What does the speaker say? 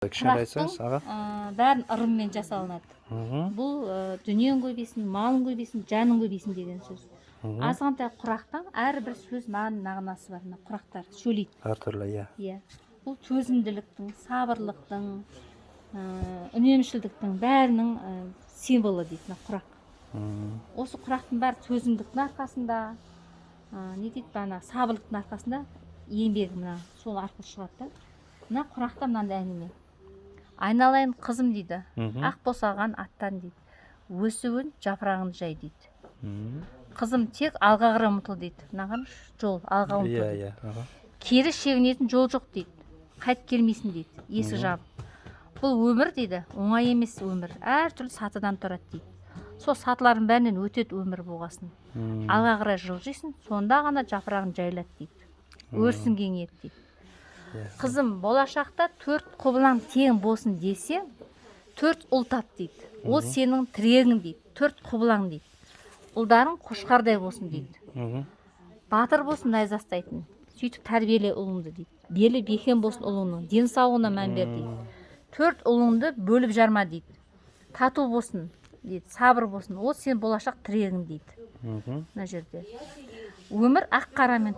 Кішкене айтсаңыз, аға. Бәрін ырыммен жасалынады. Бұл дүниең көбейсін, малың көбейсін, жаның көбейсін деген сөз. Азғантай құрақтың әрбір сөз мағынасы бар. Мына құрақтар сөйлейді. Әртүрлі, иә. Иә, бұл төзімділіктің, сабырлықтың, үнемшілдіктің бәрінің символы дейді мына құрақ. Осы құрақтың бәрі төзімдіктің арқасында, не дейді, бағана сабырлықтың арқасында, еңбегі мына сол арқылы шығады да. Мына құрақта мынандай әңгіме: «Айналайын қызым, – дейді, – ақ босаған аттан, – дейді, – өсуін жапырағын жай», – дейді. «Қызым, тек алға қарай ұмтыл», – дейді. Мына қарашы, жол алға ұмтыл дейді. Иә, аға. «Кері шегінетін жол жоқ, – дейді, – қайтып келмейсің, – дейді, – есік жабық. Бұл өмір, – дейді, – оңай емес. Өмір әртүрлі сатыдан тұрады, – дейді. – Сол сатылардың бәрінен өтеді өмір болғасын, алға қарай жылжисың, сонда ғана жапырағың жайылады, – дейді, – өрісің кеңейеді», – дейді. «Қызым, болашақта төрт құбылаң тең болсын десең, төрт ұл тап», – дейді. «Ол сенің тірегің, – дейді, – төрт құбылаң», – дейді. «Ұлдарың қошқардай болсын», – дейді. «Батыр болсын, найза ұстайтын, сөйтіп тәрбиеле ұлыңды», – дейді. «Белі бекем болсын ұлыңның, денсаулығына мән бер», – дейді. «Төрт ұлыңды бөліп жарма», – дейді. «Тату болсын», – дейді, – сабыр болсын, ол сен болашақ тірегің», – дейді. Мына жерде өмір ақ қарамен